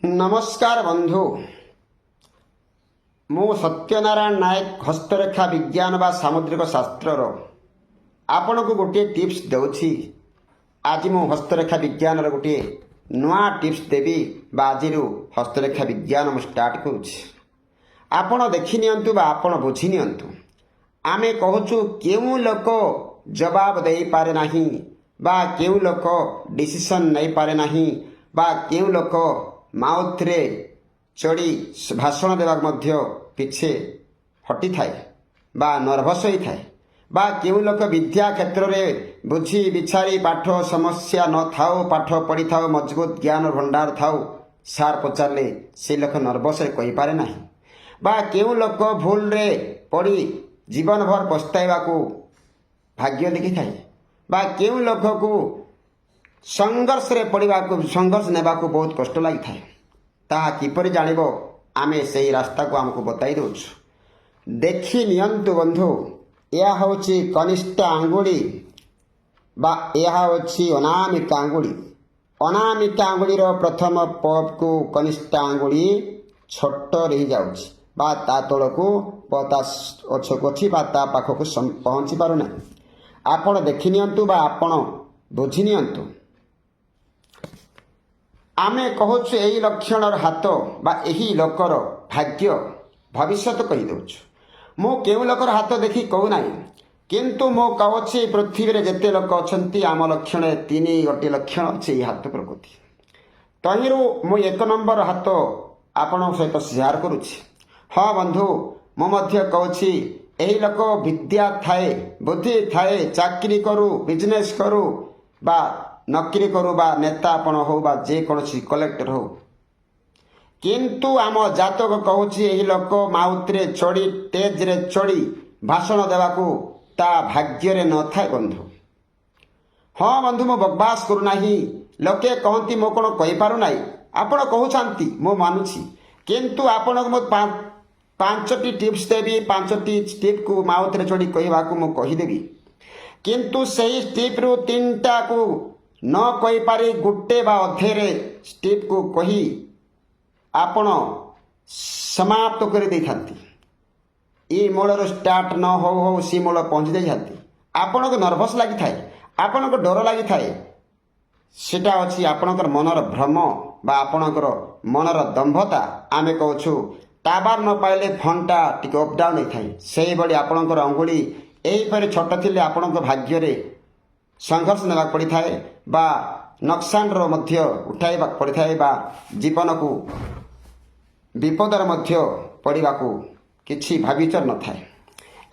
ନମସ୍କାର ବନ୍ଧୁ, ମୁଁ ସତ୍ୟନାରାୟଣ ନାୟକ, ହସ୍ତରେଖା ବିଜ୍ଞାନ ବା ସାମୁଦ୍ରିକ ଶାସ୍ତ୍ରର ଆପଣଙ୍କୁ ଗୋଟିଏ ଟିପ୍ସ ଦେଉଛି। ଆଜି ମୁଁ ହସ୍ତରେଖା ବିଜ୍ଞାନର ଗୋଟିଏ ନୂଆ ଟିପ୍ସ ଦେବି ବା ଆଜିରୁ ହସ୍ତରେଖା ବିଜ୍ଞାନ ମୁଁ ଷ୍ଟାର୍ଟ କରୁଛି। ଆପଣ ଦେଖି ନିଅନ୍ତୁ ବା ଆପଣ ବୁଝି ନିଅନ୍ତୁ। ଆମେ କହୁଛୁ, କେଉଁ ଲୋକ ଜବାବ ଦେଇପାରେ ନାହିଁ ବା କେଉଁ ଲୋକ ଡିସିସନ୍ ନେଇପାରେ ନାହିଁ ବା କେଉଁ ଲୋକ ମାଉଥରେ ଚଢ଼ି ଭାଷଣ ଦେବାକୁ ମଧ୍ୟ ପିଛେ ହଟିଥାଏ ବା ନର୍ଭସ୍ ହୋଇଥାଏ ବା କେଉଁ ଲୋକ ବିଦ୍ୟା କ୍ଷେତ୍ରରେ ବୁଝି ବିଚାରି ପାଠ ସମସ୍ୟା ନଥାଉ, ପାଠ ପଢ଼ିଥାଉ, ମଜବୁତ ଜ୍ଞାନ ଭଣ୍ଡାର ଥାଉ, ସାର୍ ପଚାରିଲେ ସେ ଲୋକ ନର୍ଭସରେ କହିପାରେ ନାହିଁ ବା କେଉଁ ଲୋକ ଭୁଲରେ ପଡ଼ି ଜୀବନ ଭର ପସ୍ତାଇବାକୁ ଭାଗ୍ୟ ଲେଖିଥାଏ ବା କେଉଁ ଲୋକକୁ ସଂଘର୍ଷରେ ପଡ଼ିବାକୁ, ସଂଘର୍ଷ ନେବାକୁ ବହୁତ କଷ୍ଟ ଲାଗିଥାଏ, ତାହା କିପରି ଜାଣିବ? ଆମେ ସେହି ରାସ୍ତାକୁ ଆମକୁ ବତାଇ ଦେଉଛୁ। ଦେଖି ନିଅନ୍ତୁ ବନ୍ଧୁ, ଏହା ହେଉଛି କନିଷ୍ଠ ଆଙ୍ଗୁଳି ବା ଏହା ହେଉଛି ଅନାମିକା ଆଙ୍ଗୁଳି। ଅନାମିକା ଆଙ୍ଗୁଳିର ପ୍ରଥମ ପପକୁ କନିଷ୍ଠ ଆଙ୍ଗୁଳି ଛୋଟ ରହିଯାଉଛି ବା ତା ତଳକୁ ବା ତା ପଛକୁ ଅଛି ବା ତା ପାଖକୁ ପହଞ୍ଚି ପାରୁନାହିଁ। ଆପଣ ଦେଖି ନିଅନ୍ତୁ ବା ଆପଣ ବୁଝି ନିଅନ୍ତୁ। ଆମେ କହୁଛୁ, ଏହି ଲକ୍ଷଣର ହାତ ବା ଏହି ଲୋକର ଭାଗ୍ୟ ଭବିଷ୍ୟତ କହିଦେଉଛୁ। ମୁଁ କେଉଁ ଲୋକର ହାତ ଦେଖି କହୁନାହିଁ, କିନ୍ତୁ ମୁଁ କହୁଛି, ପୃଥିବୀରେ ଯେତେ ଲୋକ ଅଛନ୍ତି, ଆମ ଲକ୍ଷଣରେ ତିନି ଗୋଟିଏ ଲକ୍ଷଣ ଅଛି ଏହି ହାତ ପ୍ରକୃତି। ତହିଁରୁ ମୁଁ ଏକ ନମ୍ବର ହାତ ଆପଣଙ୍କ ସହିତ ସେୟାର କରୁଛି। ହଁ ବନ୍ଧୁ, ମୁଁ ମଧ୍ୟ କହୁଛି, ଏହି ଲୋକ ବିଦ୍ୟା ଥାଏ, ବୁଦ୍ଧି ଥାଏ, ଚାକିରି କରୁ, ବିଜନେସ୍ କରୁ ବା ନକିରି କରୁ ବା ନେତା ଆପଣ ହଉ ବା ଯେକୌଣସି କଲେକ୍ଟର ହଉ, କିନ୍ତୁ ଆମ ଜାତକ କହୁଛି, ଏହି ଲୋକ ମାଉଥରେ ଚଢ଼ି, ଷ୍ଟେଜରେ ଚଢ଼ି ଭାଷଣ ଦେବାକୁ ତା ଭାଗ୍ୟରେ ନଥାଏ ବନ୍ଧୁ। ହଁ ବନ୍ଧୁ, ମୁଁ ବକବାସ କରୁନାହିଁ। ଲୋକେ କହନ୍ତି, ମୁଁ କ'ଣ କହିପାରୁନାହିଁ? ଆପଣ କହୁଛନ୍ତି, ମୁଁ ମାନୁଛି। କିନ୍ତୁ ଆପଣଙ୍କୁ ମୁଁ ପାଞ୍ଚଟି ଟିପ୍ସ ଦେବି। ପାଞ୍ଚଟି ଟିପ୍କୁ ମାଉଥରେ ଚଢ଼ି କହିବାକୁ ମୁଁ କହିଦେବି, କିନ୍ତୁ ସେହି ଟିପ୍ରୁ ତିନିଟାକୁ ନ କହିପାରି ଗୋଟେ ବା ଅଧେରେ ଟିପ୍କୁ କହି ଆପଣ ସମାପ୍ତ କରିଦେଇଥାନ୍ତି। ଏ ମୂଳରୁ ଷ୍ଟାର୍ଟ ନ ହଉ ହଉ ସେ ମୂଳ ପହଞ୍ଚି ଯାଇଥାନ୍ତି। ଆପଣଙ୍କୁ ନର୍ଭସ୍ ଲାଗିଥାଏ, ଆପଣଙ୍କୁ ଡର ଲାଗିଥାଏ। ସେଟା ଅଛି ଆପଣଙ୍କର ମନର ଭ୍ରମ ବା ଆପଣଙ୍କର ମନର ଦମ୍ଭତା। ଆମେ କହୁଛୁ, ଟାୱାର ନ ପାଇଲେ ଫୋନ୍ଟା ଟିକେ ଅପ୍ ଡାଉନ୍ ହେଇଥାଏ। ସେଇଭଳି ଆପଣଙ୍କର ଅଙ୍ଗୁଳି ଏହିପରି ଛୋଟ ଥିଲେ ଆପଣଙ୍କ ଭାଗ୍ୟରେ ସଂଘର୍ଷ ନେବାକୁ ପଡ଼ିଥାଏ ବା ନକସାନର ମଧ୍ୟ ଉଠାଇବାକୁ ପଡ଼ିଥାଏ ବା ଜୀବନକୁ ବିପଦରେ ମଧ୍ୟ ପଡ଼ିବାକୁ କିଛି ଭାବିଚାର ନଥାଏ।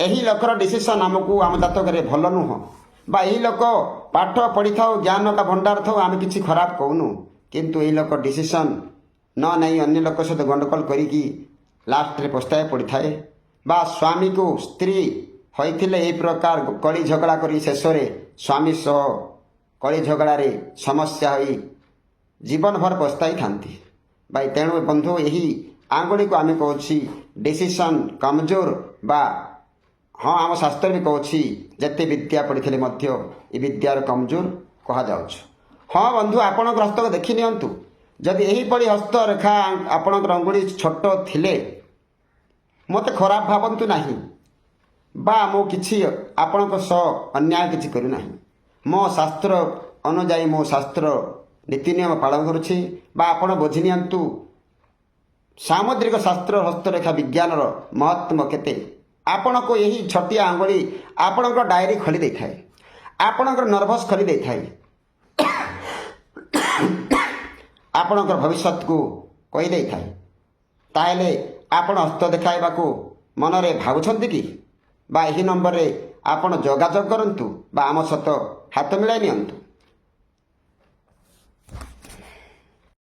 ଏହି ଲୋକର ଡିସିସନ୍ ଆମକୁ ଆମ ଜାତକରେ ଭଲ ନୁହଁ ବା ଏହି ଲୋକ ପାଠ ପଢ଼ିଥାଉ, ଜ୍ଞାନ କା ଭଣ୍ଡାର ଥାଉ, ଆମେ କିଛି ଖରାପ କହୁନୁ, କିନ୍ତୁ ଏହି ଲୋକ ଡିସିସନ୍ ନ ନେଇ ଅନ୍ୟ ଲୋକ ସହିତ ଗଣ୍ଡଗୋଳ କରିକି ଲାଷ୍ଟରେ ପସ୍ତାଇ ପଡ଼ିଥାଏ ବା ସ୍ୱାମୀକୁ ସ୍ତ୍ରୀ ହୋଇଥିଲେ ଏହି ପ୍ରକାର କଳି ଝଗଡ଼ା କରି ଶେଷରେ ସ୍ୱାମୀ ସହ କଳି ଝଗଡ଼ାରେ ସମସ୍ୟା ହୋଇ ଜୀବନ ଭର ପସ୍ତାଇଥାନ୍ତି ଭାଇ। ତେଣୁ ବନ୍ଧୁ, ଏହି ଆଙ୍ଗୁଳିକୁ ଆମେ କହୁଛି ଡିସିସନ୍ କମଜୋର ବା ହଁ, ଆମ ଶାସ୍ତ୍ର ବି କହୁଛି, ଯେତେ ବିଦ୍ୟା ପଢ଼ିଥିଲେ ମଧ୍ୟ ଏ ବିଦ୍ୟାର କମଜୋର କୁହାଯାଉଛି। ହଁ ବନ୍ଧୁ, ଆପଣଙ୍କର ହସ୍ତକୁ ଦେଖି ନିଅନ୍ତୁ। ଯଦି ଏହିପରି ହସ୍ତରେଖା, ଆପଣଙ୍କର ଅଙ୍ଗୁଳି ଛୋଟ ଥିଲେ ମୋତେ ଖରାପ ଭାବନ୍ତୁ ନାହିଁ ବା ମୁଁ କିଛି ଆପଣଙ୍କ ସହ ଅନ୍ୟାୟ କିଛି କରୁନାହିଁ। ମୋ ଶାସ୍ତ୍ର ଅନୁଯାୟୀ ମୋ ଶାସ୍ତ୍ର ନୀତି ନିୟମ ପାଳନ କରୁଛି ବା ଆପଣ ବୁଝି ନିଅନ୍ତୁ, ସାମୁଦ୍ରିକ ଶାସ୍ତ୍ର ହସ୍ତରେଖା ବିଜ୍ଞାନର ମହତ୍ଵ କେତେ। ଆପଣଙ୍କୁ ଏହି ଛୋଟିଆ ଆଙ୍ଗୁଳି ଆପଣଙ୍କ ଡାଏରୀ ଖୋଲି ଦେଇଥାଏ, ଆପଣଙ୍କର ନର୍ଭସ୍ ଖୋଲି ଦେଇଥାଏ, ଆପଣଙ୍କର ଭବିଷ୍ୟତକୁ କହିଦେଇଥାଏ। ତାହେଲେ ଆପଣ ହସ୍ତ ଦେଖାଇବାକୁ ମନରେ ଭାବୁଛନ୍ତି କି? ବା ଏହି ନମ୍ବରରେ ଆପଣ ଯୋଗାଯୋଗ କରନ୍ତୁ ବା ଆମ ସହିତ ହାତ ମିଳାଇ ନିଅନ୍ତୁ।